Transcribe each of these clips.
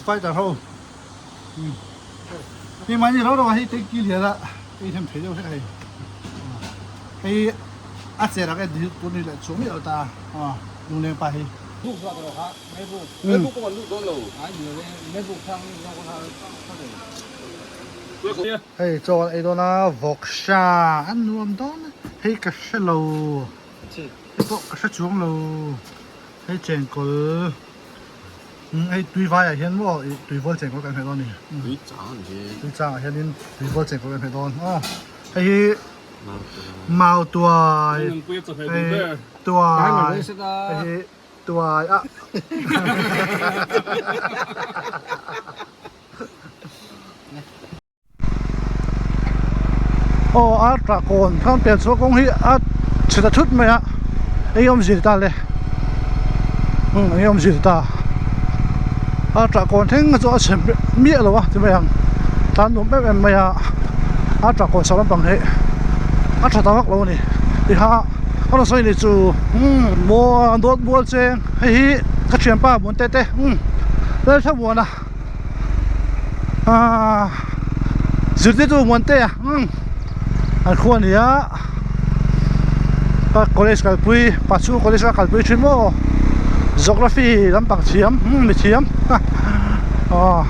fighter ho hi mai ni ro ro hei tanki lian a ei hem thei deuh hlek hei hei a cher ah khan dil tur ni leh chuang miah lo ta a lungleng pa hi. Hei chaw an ei dawn a vawksa an nuam dawn a hei ka hre lo hei pawh ka hre chuang lo hei chengkawl hei tui vai ah hian maw ih tui vawl chengkawl kan hmeh dawn a ni tui chang ah hianin tui vawl chengkawl kan hmeh dawn aw hei hi mautuai hei tuai hei hi tuai ah. Aw a tah kawn khan pian chhuah kawng hi a chhe ta thut mai a eng awmzia ni ta le umm eng awmzia ni ta a tah kawn thleng chu a chhe miah lo a ti mai ang tan nuam em em mai a a tah kawn chho lampang hi a tha ta vak lo a ni tiha a rawn sawi ni chu umm maw dawt mual cheng hei hi ka thianpa Muante te umm Lalthlamuana. Ahh zirtirtu Muante a umm an khua a ni a ka college kalpui Pachu college a kalpui thin maw geography lampang thiam umm mi thiam aw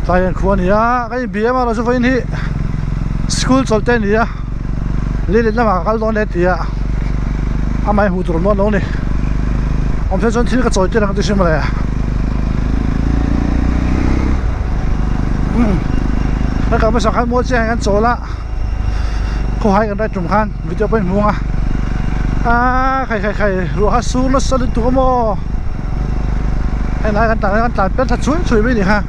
tlai an khua a ni a ka inbia em a chu vawiin hi school chawlh te a ni a lei lamah ka kal dawn e tia amah hi hmuh tur awm dawn lo a ni awm se chuan thil ka chawi tir ang tih hrim mawle umm ka kal hmasa khan mual chiang ah hian chawl a khawhai kan rai tum khan video pawh a inhmung a aaa khai khai khai ruah kha sur nasa lutuk a maw hei lai kan tlan hian kan tlan pel thla chhui chhui mai a ni kha.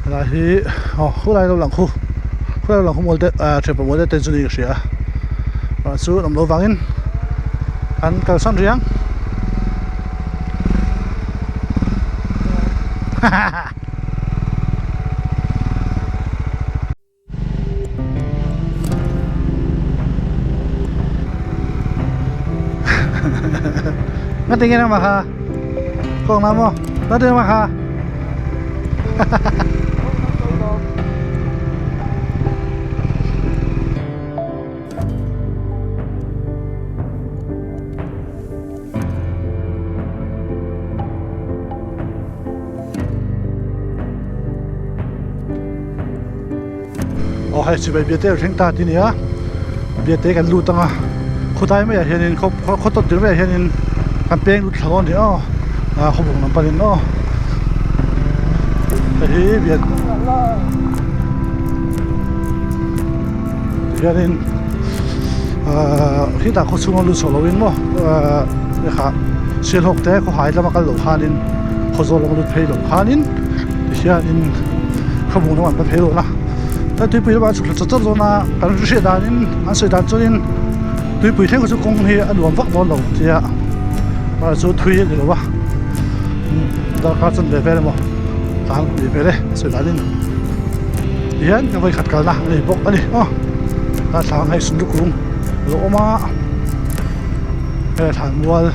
Helai hi aw khulai lo lang khu khulai lo lang khu mual te ah thian pawh mual te te chu niin ka hria a mah chu an awm loh vangin an kalsan rih ang hahaha. Nga tingin ang maka Kong na mo Nga tingin maka Aw hei chibai biate a thleng ta tih a ni a biate kan lut ang a khawtlai maiah hianin khaw khaw tawt tir maiah hianin kan peng lut thla dawn a ni aw ah khawbung lam panin aw hei hi biate hianin ahh khitah khaw chhunga lut chho lovin maw ahh kha sialhawk te khawhai lama kal loh khanin khawzawl lama lut phei loh khanin tihianin khawbung lamah an pan phei dawn a tlai tuipui lamah an chhuk thla chawt chawt dawn a kan hriat danin an sawi dan chuanin tuipui thleng chu kawng hi a nuam vak dawn lo tia mahse chu thui a ni lo a darkar chuan ve vel emaw tlan ve vel e sawi danin tihian ka vawikhat kalna a ni bawk a ni aw darthlalang hei sum lukung a lo awm a hei thlan mual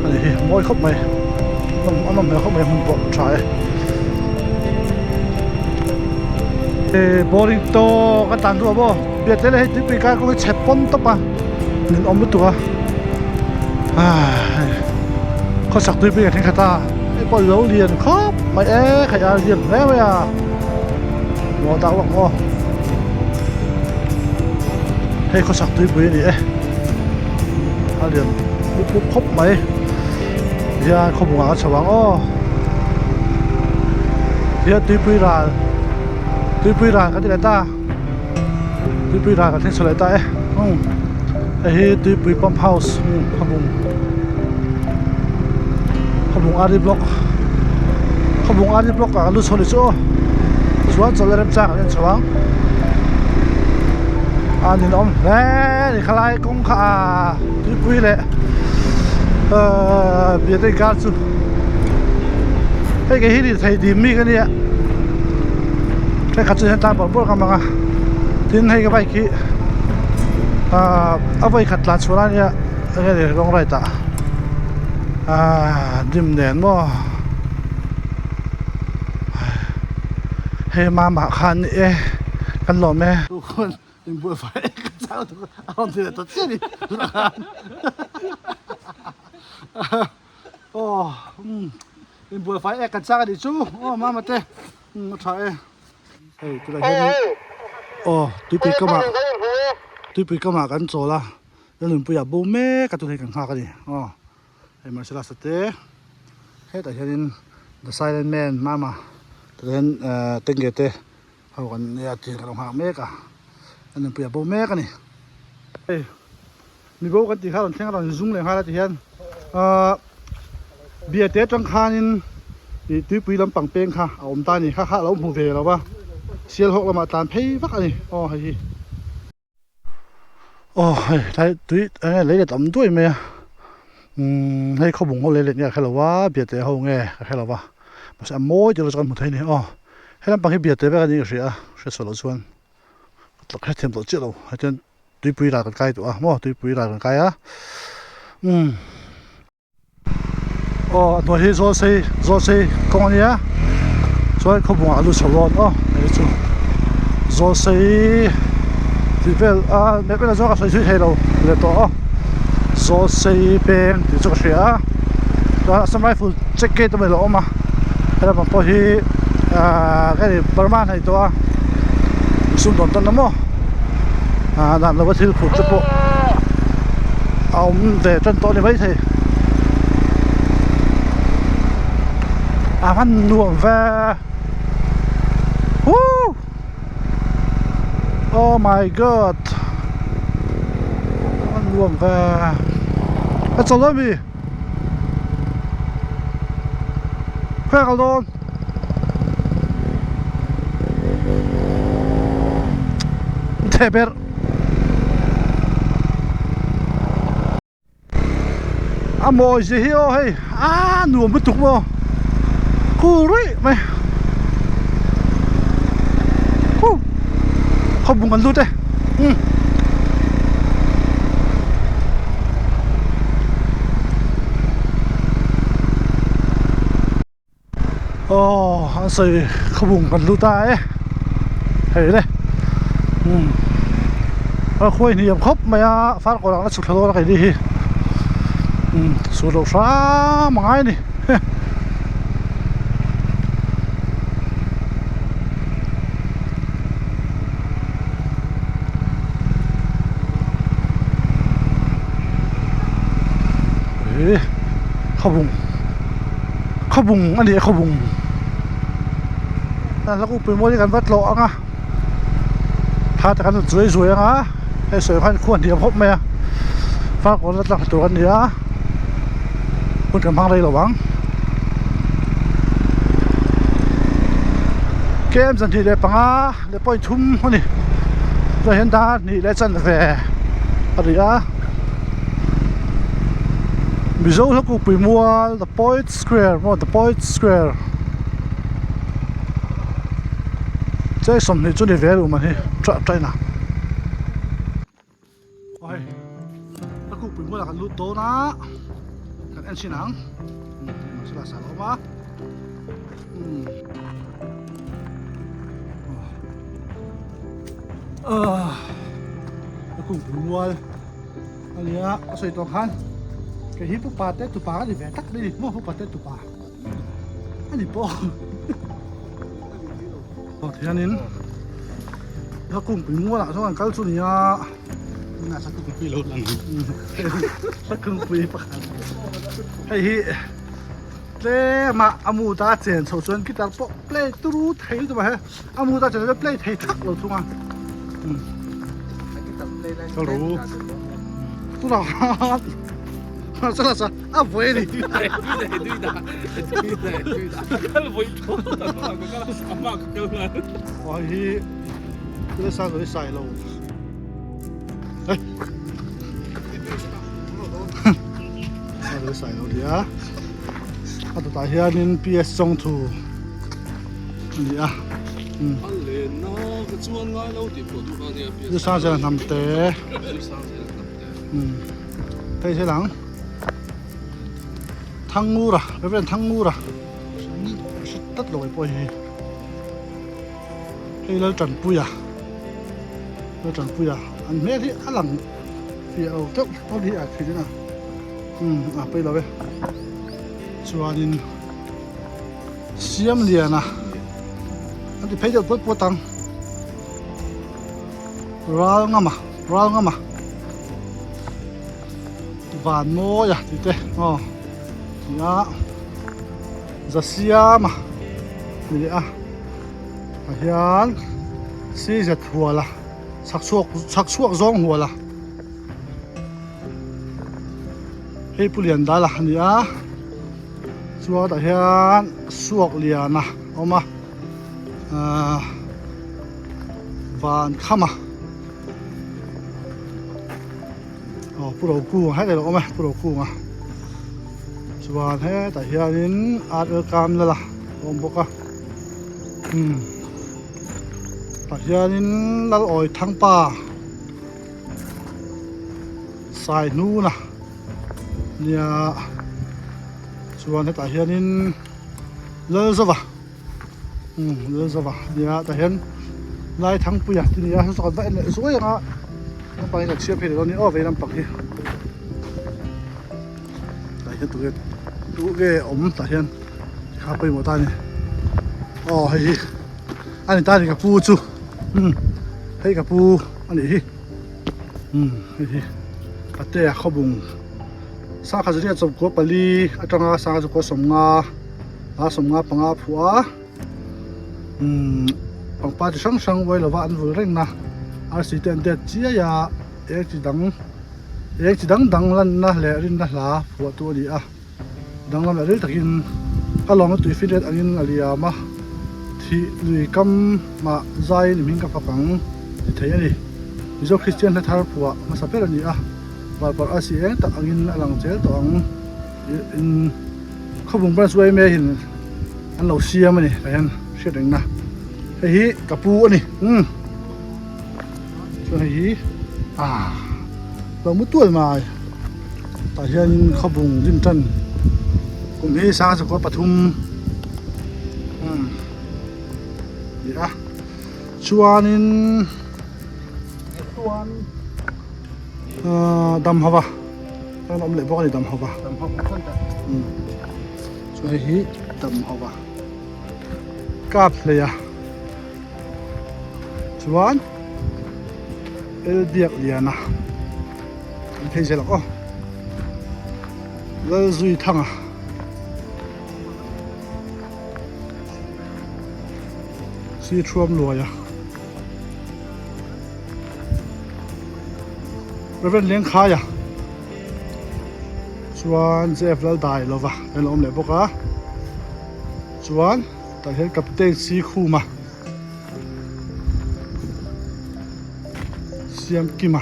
a ni hi a mawi khawp mai a nawm hmel khawp mai hmun pawh a tha e boring tawk a tlan duh a maw biak te leh hei tuipui kai kawng hi chhe pawn tawp a min awm lutuk a khawsak tuipui ka thleng khat a hei pawh lo lian khawp mai e khai a lian hle mai a maw tak lawk maw hei khawsak tuipui a ni e a lian pup pup khawp mai hian khawbungah ka chho ang aw hian tuipui ral tuipui ral ka ti leh ta tuipui ral ka thleng chho leh ta e umm hei hi tuipui pump house umm khawbung khawbung ari block khawbung ari block ah ka lut chho leh chu aw chuan chawlh remchang kan en chho ang a ninawm hle a ni khalai kawng kha a tuipui leh ahh biate inkar chu hei kei hi lirthei dim mi ka nia thenkhat chu hian tlang bawrh bawrh ka hmang a tin hei ka bike hi. Ahh a vawi khat tlan chhuah lai ania enge ni long ride ah ahh dim nen maw hei mama khan e kan lawm e. Inbuatsaih e ka chau tuk a rawn ti leh ta chiah a ni tunah khan aw umm inbuatsaih e kan chak a nih chu aw mama te umm a tha e hei tunah hian aw tuipui kamah tuipui kamah kan chawl a Lalnunpuia bo mek a tunah hian kan nghak a ni aw hei martial arts te hetah hianin the silent man mama tah hian ehh tengge te. Ho kan nia thil ka lo nghak mek a a nunpui a bo mek a ni. Hei mi bo kan tih kha rawn thleng a rawn zung leh nghal a ti hian ahh biate atang khanin ih tuipui lampang peng kha a awm ta a ni kha kha a lo hmu ve lo va sialhawk lamah tlan phei vak a ni aw hei hi. Aw hei tlai tui eng nge lei let awm duai mai a umm hei khawbung ho lei let nge ka hrelo a biate ho nge ka hrelo a mahse a mawi deuh chu kan hmu thei a ni aw he lampang hi biate vek a ni ka hria a hriatchhuah loh chuan ka hrethiam tawh chiah lo hetiang tuipui ral kan kai tawh a maw tuipui ral kan kai a umm. Aw a hnuai hi zawl sei zawl sei kawng a nia chuan khawbungah a lut chho dawn aw hei chu zawl sei tih vel a map en ah chuan ka sawi zui thei lo leh tawh aw zawl sei peng tih chu ka hria a chuan assam rifle check gate a lo awm a helam pawh hi ahh ka ni burma hnaih tawh a sumdawn tawn na maw ah dan lova thil phur te pawh a awm ve tan tawh a ni maithei a hman nuam ve woo oh my god a hman nuam ve a chawl ami khawiah kal dawn. Theh ber. A mawi zia hi aw hei a nuam lutuk maw cool ruih mai huh khawbung kan lut e umm. Aw an sawi khawbung kan lut a e hei le umm a khuai hniam khawp mai a far kawr ang a chhuk thla dawn a keini hi umm sur loh hram a ngai a ni he khawbung. Khawbung a ni a khawbung hla kungpui mawi hi kan va tlawh ang a thla te kan zuai zuai ang a hei sawi khan khua hniam khawp mai a farkawn la tlang tur a ni a hun kan hmang rei lo ang kem 25 leh point thum a ni tunah hian dar hnih leh chanve a ri a Mizo hla kungpui mual. The Poet Square maw The Poet Square chei 20 chu ni ve luh man hi tah tain a aw hei a kukpui hmunah kan lut dawn a kan en chhin ang mahse la sa lo awm a umm ah a kukpui mual. A nia a sawi tawh khan kei hi pupa te tupa ka ni ve tak mai a ni maw pupa te tupa a ni pawh aw tihianin a kungpui mualah chuan an kal chu nia kungpui pakhat hei hi tlema a mood a chen chho chuan guitar pawh play turu thei lutuk a he a mood a chen chuan play thei thak lo thung a. Hello. Tunah a vawi a ni. Aw hei hi thil a sang hi sai lo. Sai sai lo nia. A tawtah hianin PS Chawngthu a ni a. Zirsanzela Hnamte umm hei hi lang Thangngura Reverend Thangngura hre tlat lo pawh hi hei Laltanpuia Laltanpuia an hmel hi a lang fiah lo deuh pawn hi a thin a umm a pawi lo e chuanin Siamliana an ti phei deuh puat puat ang ral ngama ral ngama van mawi a tih te aw nia za siama ni leh a tah hian sizet hual a chhak chhuak chhak chhuak zawng hual a hei pu lian dal a ni a. Chuan tah hian suak lian a awm a ahh van kham a aw pu ro kung a hetah awm e pu ro kung a chuan hetah hianin ar el kam la la a awm bawk a umm tah hianin lalawi thangpa sai hnuna. Nia chuan hetah hianin Lalzova umm Lalzova nia tah hian Laithangpuia ti nia saw kan va en leh zuai anga naupang hi kan chhiar phei leh dawn a ni aw vei lampang hi tah hian tunge tunge awm tah hian kha pawimawh ta a ni aw hei hi a ni ta a ni ka pu chu umm hei ka pu a nih hi. Umm hei hi Patea khawbung sangha zariat chawpkua pali atanga sangha chawpkua sawmnga a sawmnga panga a phuah a umm pangpar chi hrang hrang uai lova an vul reng a arsi te an det chiai a eng chi dang eng chi dang dang lanna leh rinna hla phuah tu a ni a. Danglam leh ril takin ka lawmna tui finriat angin a liam a, thih lui kam mah zaiin i hming ka fak ang ti thei a ni. Mizo Kristian hla thar phuah hmasa ber a ni a, varparh a si eng tak angin a lang zel tawh ang in khawbung branch yma hin an lo siam a ni tah hian hriat rengna hei hi ka pu a ni umm chuan hei hi ah lo mu tual mai. Tah hianin khawbung din tan kum hi sangha chakua pathum umm ni a chuanin ahh dam hova an awm leh bawk a ni dam hova umm chuan hei hi dam hova kap hlei a chuan elbiak lian a. An phei zel ang aw. Lalzui Thanga. Si Thuam Luaia. Reverend Lengkhaia. Chuan JF Laldai lova an lo awm leh bawk a. Chuan tah hian Captain Si Khuma. Siamkima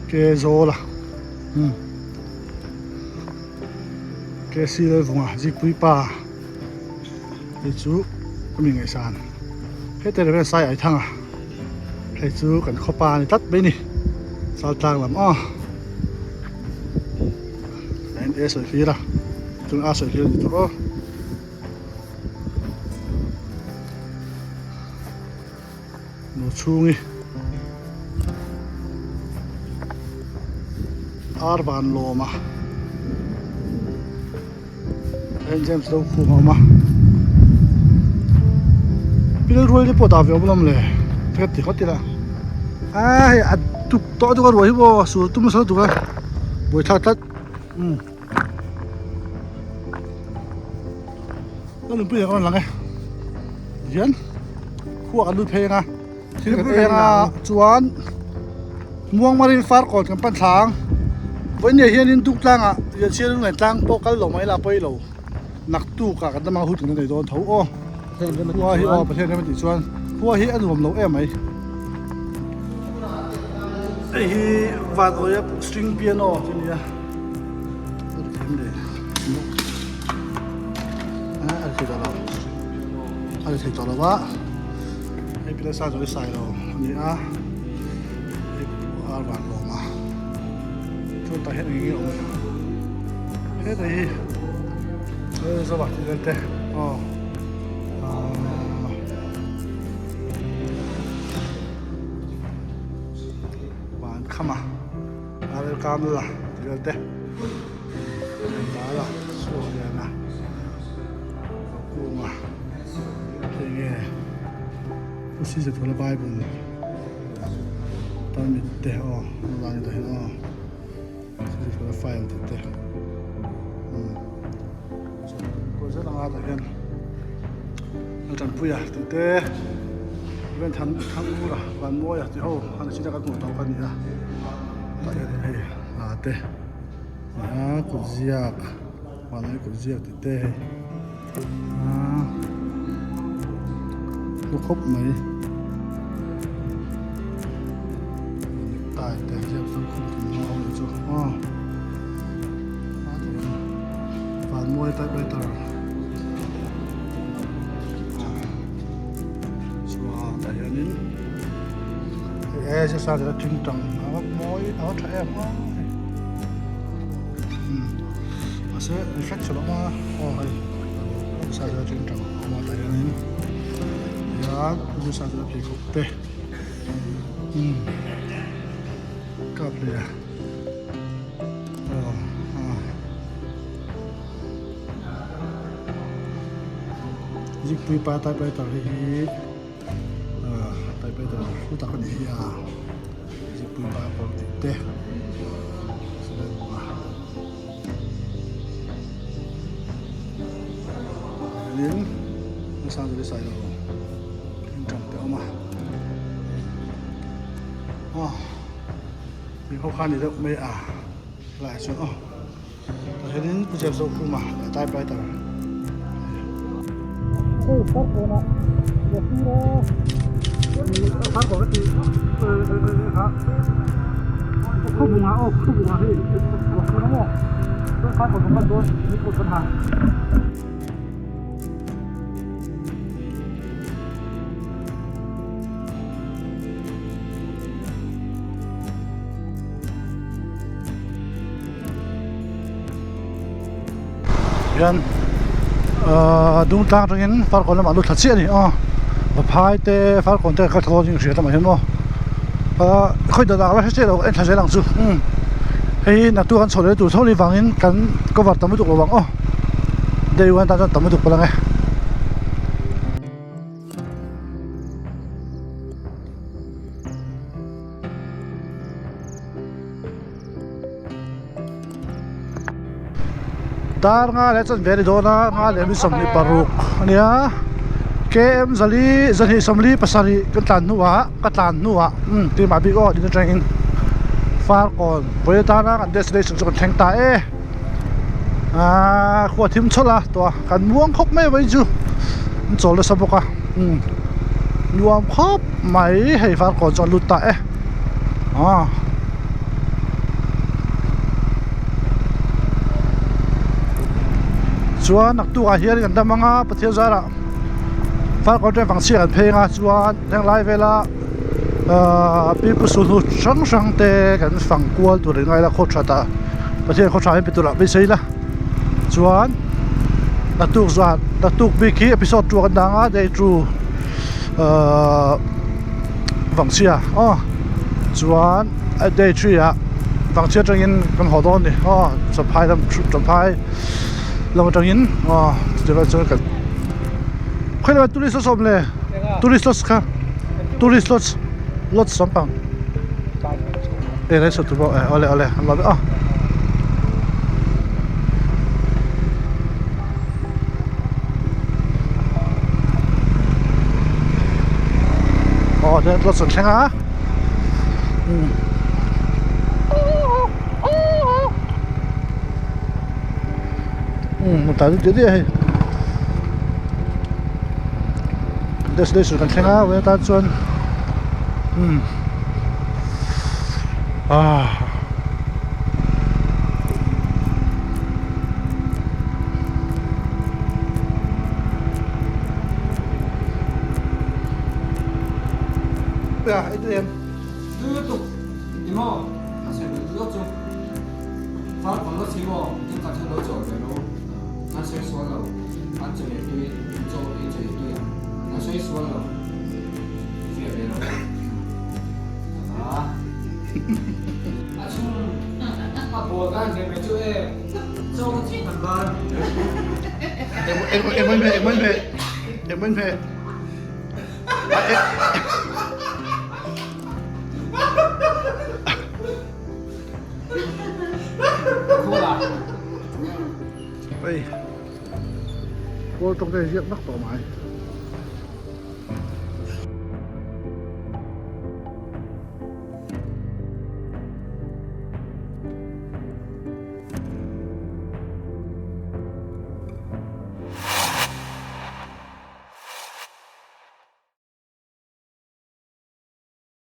ke zawl a umm ke sir vunga zikpui pa hei chu ka mi ngaihsan heti reng reng sai ai thang a hei chu kan khaw pa a ni tlat mai a ni chaltlang lam aw. N a sawi hlir a chuan a sawi hlir a ni tawh aw nu chhungi ar van lawm a Saint James lo khum a awm a pil rual te pawh dah ve awm lawm le ka ti ngawt ila a hei a tuk tawh deuh a ruah hi maw sul tum nasa lutuk a buaithlak tlat umm ka nunpui ah ka rawn lang e tihian khua kan lut phei ang a thil kan eng a chuan muangmarin farkawn kan pan thla ang vawiin hianin duk tlangah lianchhiar lung tlang pawh kal lo mai la pawi lo naktuk ah kan lamah hun kan la nei dawn tho aw khua hi aw Pathian rem a tih chuan khua hi a nuam lo em mai hei hi vanawia string piano chu nia a ri thei a a ni thei tawh lo a hei pi Lalsangzuali Sailo a ni a hei pu R Vanlawma chuan tah hian eng nge awm hetah hi Lalzova tih vel te aw ahh. Van kham a Arel kam la tih vel te Dala chhuak lian a kung a hei nge Pu Caesar Thawla Bible tarmit te aw a lai tah hian aw Caesar Thawla file tih te umm kaw zel anga tah hian a tanpui a tih te event han thang ur a van mawi a tih ho han chin a kan hmuh tawh kha a ni a tah hian hei hla te. A kut ziak mahni kut ziak tih te hei aaa hlu khawp mai necktie te ziak chu khum thum hma awm chu aw a van mawi typewriter chuan tah hianin hei e zirsa zira tingtang a va mawi a va tha em a. Mahse reflection a awm a aw hei side ah chuan tang a awm a tah hianin hian zirsa chu a pheikhawk te umm kap leh a aw a zikpui pa typewriter hei hi ah typewriter hlu tak a ni hi a zikpui pa kawr tih te. Hianin nasa zui sai lo tingtang te a awm a aw tui ho kha a ni deuh mai a helaiah chuan aw tah hianin pu James Zokhuma leh typewriter Hian ahh dungtlang atangin farkawn lamah a lut thla chiah a ni aw vaphai te farkawn te ka thaw ding hria lamah hian maw ahh khawi dan ah la hre chiah lo en thla zel ang chu umm hei hi naktuk an chho leh tur tho ni vangin kan cover tam lutuk lo vang aw day one tan chuan tam lutuk palh ang e. Dar nga leh chuan ve a ni dawn a nga leh mi 26 a nia km zali zahnih sawmli pasarih kan tlan hnuah ka tlan hnuah umm keimah bik aw din atangin farkawn vawi atana kan destination chu kan thleng ta e aaa khua thim chawlh a tawh a kan muang khawp mai vawiin chu an chawl nasa bawk a umm nuam khawp mai hei farkawn chu an lut ta e aw. Chuan naktuk ah hian kan dam anga Pathian zarah farkawn atang vang chhiah kan phei anga chuan henglai vela ahh pi pu sulhnu hrang hrang te kan fang kual tur in ngai la khaw that ah Pathian khaw tha hi pe tur ah beisei ila chuan naktuk zan naktuk bik hi episode two kan dah anga day two ahh Vangchhia aw chuan day 3 ah Vangchhia atangin kan haw dawn a ni aw Champhai lam Champhai lam atangin aw chuti chuan kan khawi lamah tourist lodge a awm le tourist lodge kha tourist lodge lodge lampang e lai saw tur pawh awle awle an lo aw. Aw chuan lodge an thleng a umm umm tlai deuh diah hei destination kan thleng a vawiin atan chuan umm ah. pe a, ei tui em? Tui lutuk i maw? A sawi ve lutuk chu. Far pawn lo si maw? In khat hian lo chawl ve lo. An sawi sual lo. An chaw ei tui, in chaw ei chaw ei tui ang. An sawi sual lo. Fiah ve lo. A. A chhung a bawl ka han ve mai chu e. Chaw ka chhung han ban. Eng eng eng eng eng eng eng eng Hei kawl tawng te ziak vak tawh mai.